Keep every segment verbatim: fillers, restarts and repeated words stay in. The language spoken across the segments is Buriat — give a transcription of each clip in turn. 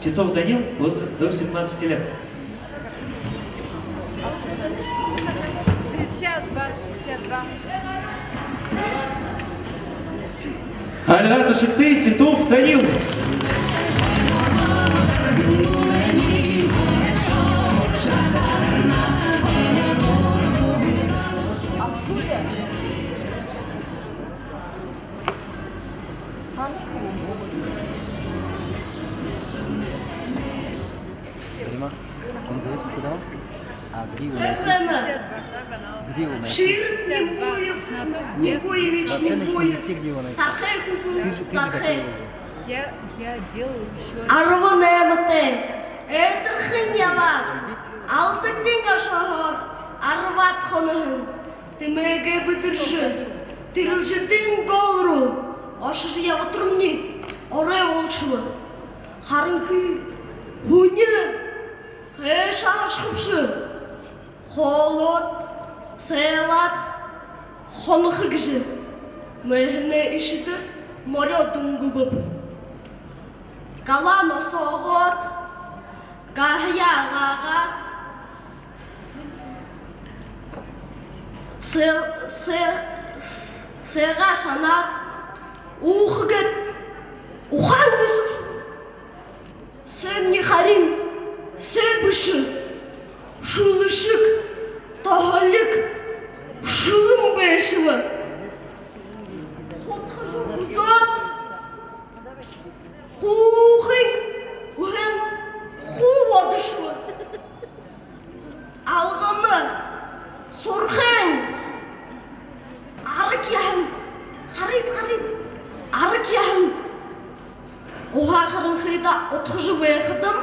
Титов Данил, возраст до семнадцати лет. Шестьдесят два, шестьдесят два. Альга Ташыкты, Титов Данил. Рима, он зовёт куда? А где его найти? Где его найти? Ширин Нембуев, Нембуевич Нембуев, Тархай хүбүүн Тархай. Я, я делаю еще. Арбан найматай, Эдэрхэн ябаад, Алдагын ошоһоор арбаад хоногой. Тэмээгээ бэдэржэ, Тэрэлжэтын гол руу ошожо ябатарни орой болошобо. Харанхы, һүни, хайшаа ошохобши? Хоолоод, сайлаад хонохо гэжэ мэхэнэй эшэдэ морёо дүнгэбэб. Галаа носоогоод, гаһаяа агаагаад, сай-, сай-, сайгаа шанаад, уухаб гээд ухаан гэсэбши. Саймни харин сай бэшэ, шүлэшэг, тоһолиг, шүлэн бэшэбэ. Худхажа үзөөд, хуухын уһан хуу бодошобо. Алгана, сурхайн, араг яһан, харыт, харыт, араг яһан. Уһа харанхыда удхажа байхадам,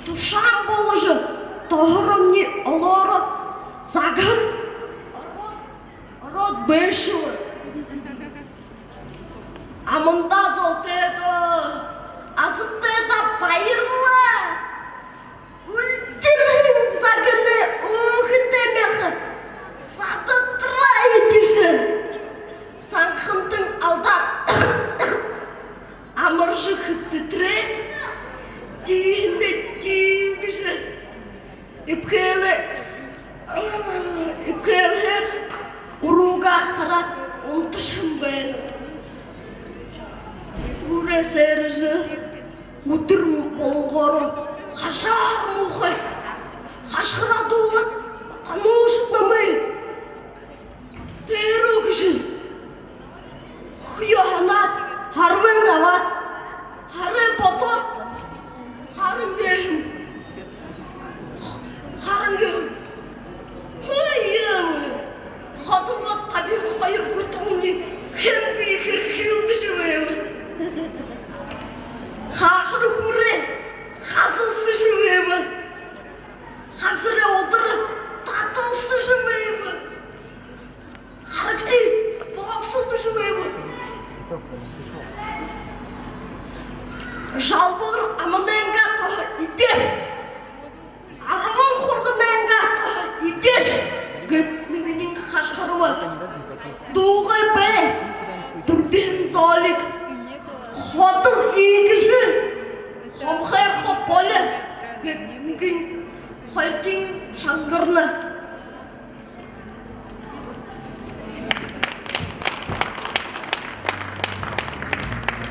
тушаан боложо, тоһоромни олоороо, загһад ороод, ороод бэшэбэ. Амандаа золтой даа, азатай даа, баярлаа. Үлдэрһэн загнай өөхэтэй мяха садатараа эдижэ, санхантан алдаад, амаржа хэбтэтэрээ, тиихэдээ тиилгэжэ, эбхээлээ, эбхээлһээр уруугаа хараад унташаһан байна. Үрэ сээрэжэ, үдэр болгоороо хашаар муухай хашхараа дуулаад, тануушад намай тэрэ үгэжэ, хюу һанаад, харбан абаад, хараа бодоод, харан гээшэм. Харан гээшэм. Хөөе, ходолоо табин хоёр бүтүүниие хэмгүй хэр хилдэжэ байба. Хахар хүрээ хазалсажа байба. Хагсарай удараа таталсажа байба. Харагты, богсолдожо байба. Жалбагар аманайнгаа тоһо эдеэб. Арбан хурганайнгаа тоһо эдеэш гээд, нэгэниинь хашхарба. Дуугай бай, дүрбэн зоолиг ходол иигэжэ, хомхойрхо болё гээд, нэгэнь хоёртынь шангарна.